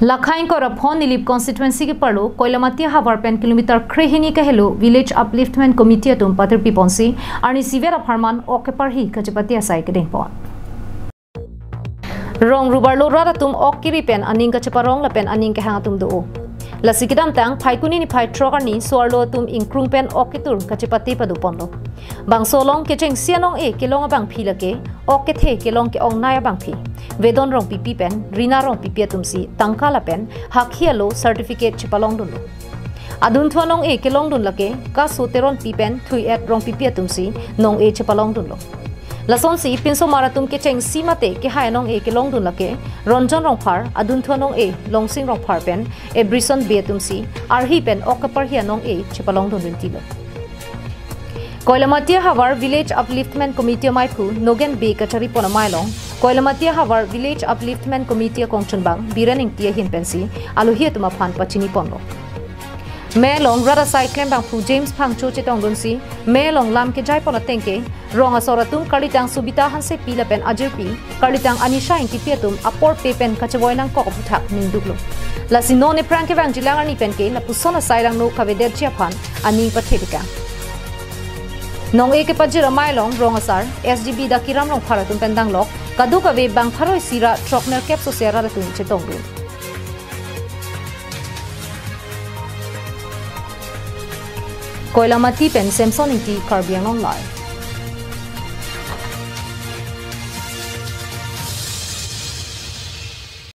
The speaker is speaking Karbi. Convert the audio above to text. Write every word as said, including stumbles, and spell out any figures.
Lakhai ingkoi ra phongo Nilip constituency keparlo Koilamati ahavar pen kilometer krehini kahelo Village Upliftment Committee atum patirpi ponsi arnisi vet apharman ok keparhi kachepate asai kedeng pon. Rong rubar lo rat atum ok kiri pen aning kacheparong lapen aning kehang atum do. Lasi kedamtang Phaikuni niphai throk arni so-arlo atum ingkrung pen ok ketur kachepate pado ponlo. Bangso along kechengsi anong-e kelong abangphi lake ok kethe kelong ke-ongnei abangphi Vedon Rongpipi pen Rina Rongpipi atumsi tangka lapen hakhi alo certificate chepalongdunlo. Adunthu anong-e kelongdun lake Kaso Teronpi pen Thui-et Rongpipi atumsi nong-e chepalongdunlo. Lasonsi pinsomar atum kechengsi mate kehai anong-e kelongdun lake Ronjon Rongphar, adunthu anong-e Longsing Rongphar pen Ebrison Bey atumsi arhi pen ok keparhi anong-e chepalongdun rintilo. Koilamati ahavar Village Upliftment Committee amaiphu Nogen Bey kachari pon amei along Koilamati ahavar Village Upliftment Committee akongchunbang Biren Ingti ahin pensi alohi atum aphan pachini ponlo. Mei along rat asai klembangphu James Phangcho chetongdunsi mei along lam kejai pon ateng ke rong asor atum karlitang Subita Hansepi lapen ajirpi karlitang Anisha Ingtipi atum apor pe pen kachevoi nangkok aputhak ningduklo. Lasi non ephrang kevangjilang arni pen ke lapuson asai langno kavedetji aphan aning pathe dekang. Nong-e kepajir amei along rong asar S G B Dakiram Rongphar atum pen danglok kadokave bang pharo isi ra throk nerkep sose arat atum chetongdun. Koilamati pen Samson Ingti, Karbi Anglong Live.